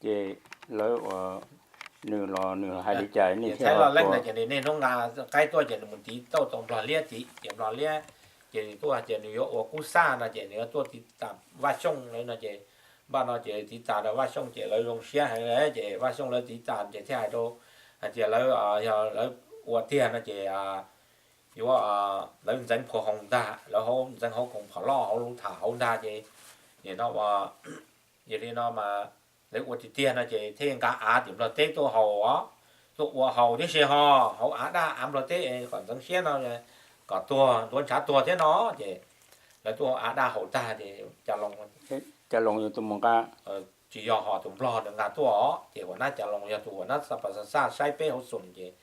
Ces lawv ua, nws los nws hais li cas nej thiaj los leej no tua? Ces nws niaj hnub nqa qaib tuaj ces nws mus tiv tauj tau nplog liab tid ces nplog liab ces nws tuaj ces nws yuav ua kub xaj no ces nws yuav tuaj tiv tas Vaj Xyooj lawv no ces npaj no ces tiv tas rau Vaj Xyooj ces lawv zoo siab heev li ces Vaj Xyooj lawv tiv tas ces thiaj hais rau hais tias lawv, yog lawv ua tiag no ces yuav, lawv ntxeev Phu Hoos ntag, lawv hauv ntxeev hauv koom phom loj hauv lub tham hauv ntag ces, nim no, yog li no mas lawv ua tiag tiag no ces thiaj nqa av tim Nplog teb tuaj haus, tuaj ua haus tib si ho, hauv av daj av Nplog teb kom ntxeev siab no, kom tuag ntuav ntshav tuag thiab no ces lawv tuaj av daj haus tag ces Cas Loos, Cas Loos yog tus mus nqa, tsis yog ho tus Nplog nws nqa tuaj os ces huam nab Cas Loos yog tus huam nab xa pas xa xaj saib peb hauv xoom ces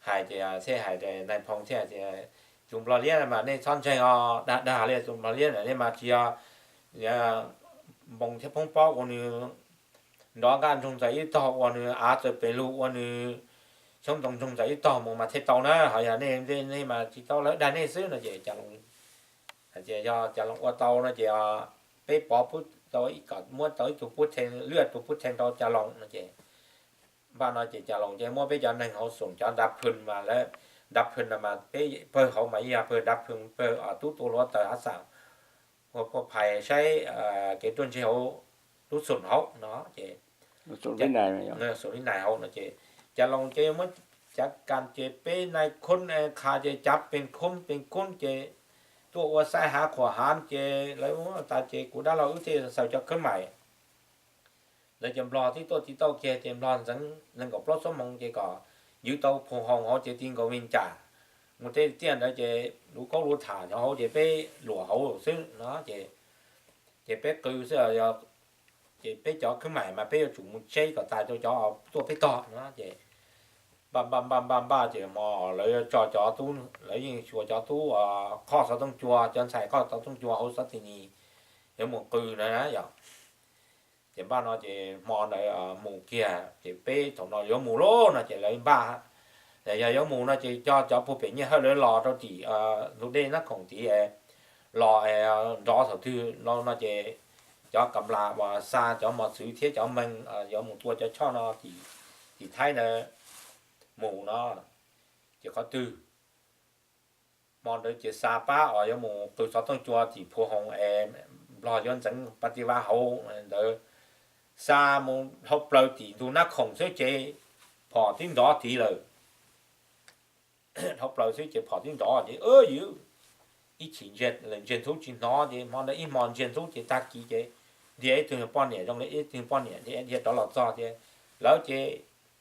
hais tias thiaj hais nais phoo thiaj tias tus Nplog liab mas nej txhob ntseeg os, dag dag li tus Nplog liab na, nej mas tsis yog npoo thiab poob pob ua nws nrov nqaj ntsoog ntxaws ib tog ua nws av txawm pes lug ua nws xyoob ntoo ntsoog ntxaws ib tog mus mas thiaj tau na, ho yog nej, nej mas tsis tau, lawv dag nej xwb no ces Cas Loos hais tias yog Cas Loos ua tau no ces peb pov kom muab tau ib tug pub thee, lwaj tug pub thee rau Cas Loos no ces npaj no ces Cas Loos ces muab peb cov neeg hauv xoom cov dav phwm mas lawv, dav phwm no mas peb pawg hauv mas yog pawg dav phwm pawg tub tu luav taws hav xam ua pua phais saib kev ruaj ntseg hauv lub xoom hauv no ces xoom li nais hauv no ces Cas Loos ces muab cav kas ces peb nais khoob qha ces cav pes khoob pes khoob ces tuaj ua saib hav khuam hav ces lawv tas ces kuv dab laug wb thiaj xaws cov khawb mais. Lawv ces Nplog twb tuaj tiv tauj kiag ces Nplog ntxeev nees nkaum plaub xuab moos ces kom ywv tau Phu Hoos hauv ces ti nkaus Vees Cas mus teb tiaj ntawd ces lub kaub lub tham cov hauv ces peb luam hauv xwb no ces, ces peb qw xwb, ces peb cov khawb mais mas peb yuav tsum mus tseb kom tas rau cov tuaj peb tog no ces npaj npaj npaj npaj npaj ces hmo lawv tso cov tub, lawv yeej xyuas cov tub qhoj xov tooj cua, cov ntxhais qhoj xov tooj cua hauv xov ti nis yuav mus qw na yom. Ces npaj no ces hmo ntawd mus kiag ces peb thaum no yuav mus lauj no ces lawv npaj, yog yuav mus no ces coj cov puag pem Nyiaj Hawj lawv los rau tim ntug dej Nab Khoom tid los nrov thaum twg no ces cov kam las uas xa cov mos txwv thiab cov mees yuav mus tua cov choj no tim Thaib ntawd mus no ces qhov twg hmo ntawd ces xa pab uas yuav mus qw xov tooj cua tim Phu Hoos es Nplog yuav ntxeev pas ti vaj hauv ntawd, xa mus dhau plaws tim ntug Nab Khoom xwb ces phom twb nrov tid lawm. Dhau plaws xwb ces phom twb nrov ces ib chim ntsiag ntub tsis hnov ces hmo ntawd ib hmo ntsiag ntub ces tag kis ces dhia ib tug poj niam zoo li ib tug poj niam dhia rov los txog ces lawv ces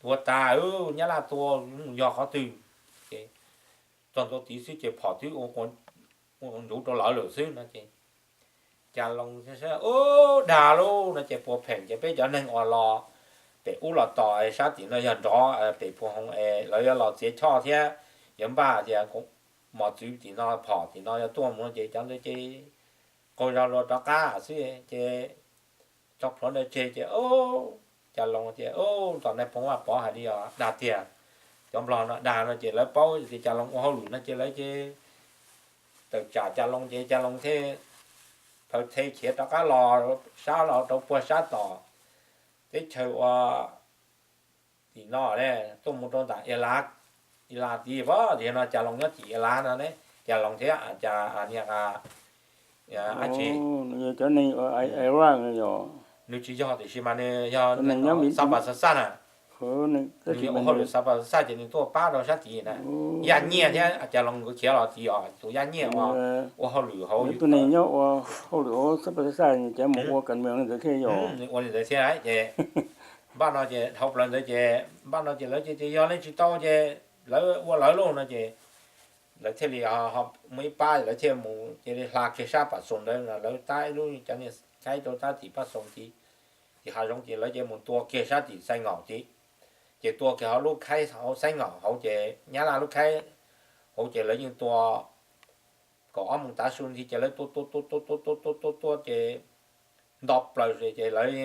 tua tas, Nyab Laj tua, yog qhov twg? Ces txog ntua tid xwb ces phom twb ua ntuv rau lawv lawm xwb no ces Cas Loos, Ub, dag lauj no ces puas pheem ces peb cov neeg uas los pem ub los tos sab tim no yog nrov pem Phu Hoos es lawv yuav los txiav choj thiab yuav npaj tias mos txwv tim no phom tim no yuav tuaj mus no ces cov ntawd ces qaug zog luag rov qab xwb ces tso plhuav ntawd tseg ces Cas Loos tias, Ub, tos nais phoo Vaj Pov hais li os, dag tiag. Cov Nplog no dag no ces lawv paub tias Cas Loos ua hauj lwm no ces lawv ces tawm tsam Cas Loos ces Cas Loos thiaj plhaw the khiav rov qab los sab los rau puag sab tom teb chaws ua tim no ne, tuaj mus rau ntawm Ila, Ila tid pab tias no Cas Loos nyob tim Ila no ne, Cas Loos thiab Cas niag dab tsi, cov neeg Iraq yog, nws tsis yog tiam sis mas nws yog xav pas xav xaj na. Nws yog ua hauj lwm xav pas xav xaj ces nws tuaj pab rau sab tid na. Yaj Nyiaj thiab Cas Loos nkawd khiav los tid os, tus Yaj Nyiaj ua hauj lwm hauv tus neeg nyob ua hauj lwm hauv xab pas xab xaj ces mus ua kas mees li ntawd thiab yog, ua li ntawd thiab ces npaj no ces dhau plaws ntawd ces npaj no ces lawv ces yog leej tsis tau ces lawv ua lawv lauj no ces lawv thiaj li muaj ib pab lawv thiaj mus cia li hla kiag sab pas xoos ntawd, lawv tab ib lub cov niag khaib rau tab tim pab xoos tid, tim hav zoov ces lawv ces mus tua kiag sab tim Xaib Ngaum tid. Ces tua kiag hauv lub khaib hauv Xaib Ngaum hauv ces Nyab Laj lub khaib hauv ces lawv yeej tua kaum ob moos tav su nti ces lawv tua tua tua tua tua tua tua tua ces nto plaws ces lawv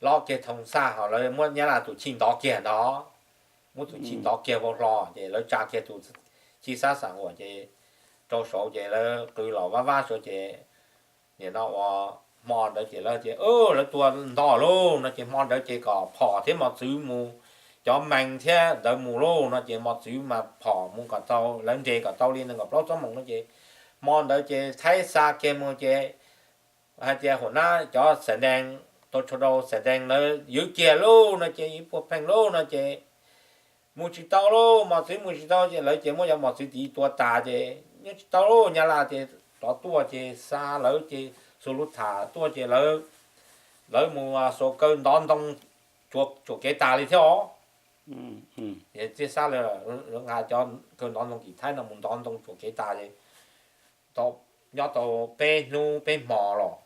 lob kiag thoo xaj ho lawv muab Nyab Laj tus chij ntov kiag ntag, muab tus chij ntov kiag vau hlo ces lawv tsa kiag tus chij xab xam huam ces rau saud ces lawv qw los vab vab saud ces nim no ua Hmo ntawd ces lawv tias lawv tua nto lauj no ces hmo ntawd ces kom phom thiab mos txwv mus, cov mees thiab ntawd mus lauj no ces mos txwv mas phom mus kom tau, lawv nres kom tau li nees nkaum plaub xuab moos no ces hmo ntawd ces Thaib xa kiag mus ces hais tias hua nab cov xav dees, tau tshua rau xav dees lawv ywv kiag lauj no ces puas pheej lauj no ces mus tsis tau lauj, mos txwv mus tsis tau ces lawv ces muab cov mos txwv tid tua tas ces nyob tsis tau lauj. Nyab Laj ces rov tuaj ces xa lawv ces xu lub tham tuaj ces lawv mus xuas kaw ntov ntoo tsuam kev tas li thiab os. Txiaj xab lawv nqa cov kaw ntov ntoo tim Thaib no mus ntov ntoo tsuam kev tas ces tau, nyob tau peb hnub peb hmo los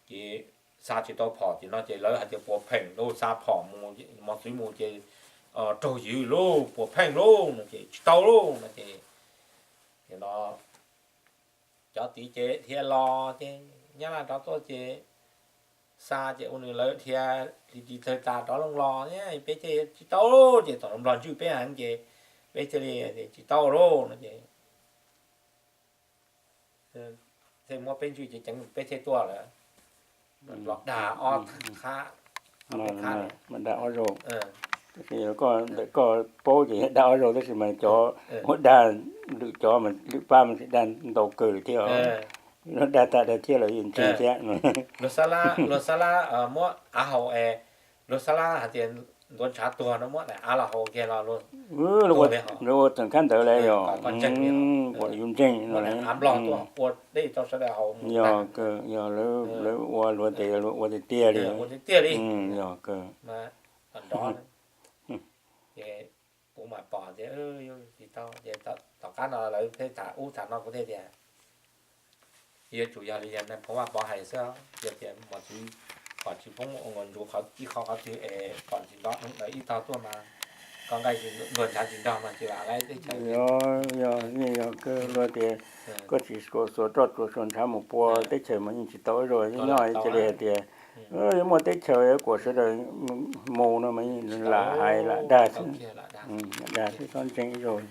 ces xa tsis tau phom ces no ces lawv hais tias puas pheej lauj, xa phom mus, mos txwv mus ces raug ywv lauj, puas pheej lauj no ces tsis tau lauj no ces no cov tid ces dhia los ces Nyab Laj rov tuaj ces xa ces ua nws lawv dhia li ris tawg tas rov loo los, peb thiaj tsis tau ces thaum Nplog ntswj peb heev ces peb thiaj li tsis tau lauj no ces thiaj muab peb ntswj ces ceev peb thiaj tuaj lawm. Nplog dag ob qhab, ob peb qhab. Dag ob zaug. Tab sis ntawm koj paub ces dag ob zaug tab sis mas cov muab dag lwm cov mas lwm pab mas tsis dag ntau kawg li thiab. Dag tag dag thiab lawv yus ntseeg thiab. Luag Xab Lab muab av haus es, luag Xab Lab hais tias ntuav ntshav tuag no muab daim av los haus kiag los luag ua txoom khab ntawd li yog. Kom yus ntseeg no av Nplog tuaj ua dej rau sawv daws haus mus tag. Yog, yog lawv ua luag tes luag ua tiag tiag li. Yog kawg. Kuv mam pom tias tsis tau ces tom qab no lawv thiaj tham ub tham no kuv thiaj tias yuav tsum yog li yog Phoo Vaj Pov hais xwb, yog tias mos txwv pom tsis poob ua nkaus ntsuav ib qho qhov twg es pom tsis nto ib tog tuaj mas koj nqaij tsis ntuag ntshav tsis nrog mas tsis vam lawv teb chaws. Yog, yog, yeej yog kawg luag tias koj tsis xuas roj tsuas xuas ntshav mus pua teb chaws mas yeej tsis tau ib zaug, nyob cia li hais tias yuav muaj teb chaws kuas sawv daws mus no mas lam hais lam dag xwb. Lam dag xwb, txhob ntseeg ib zaug.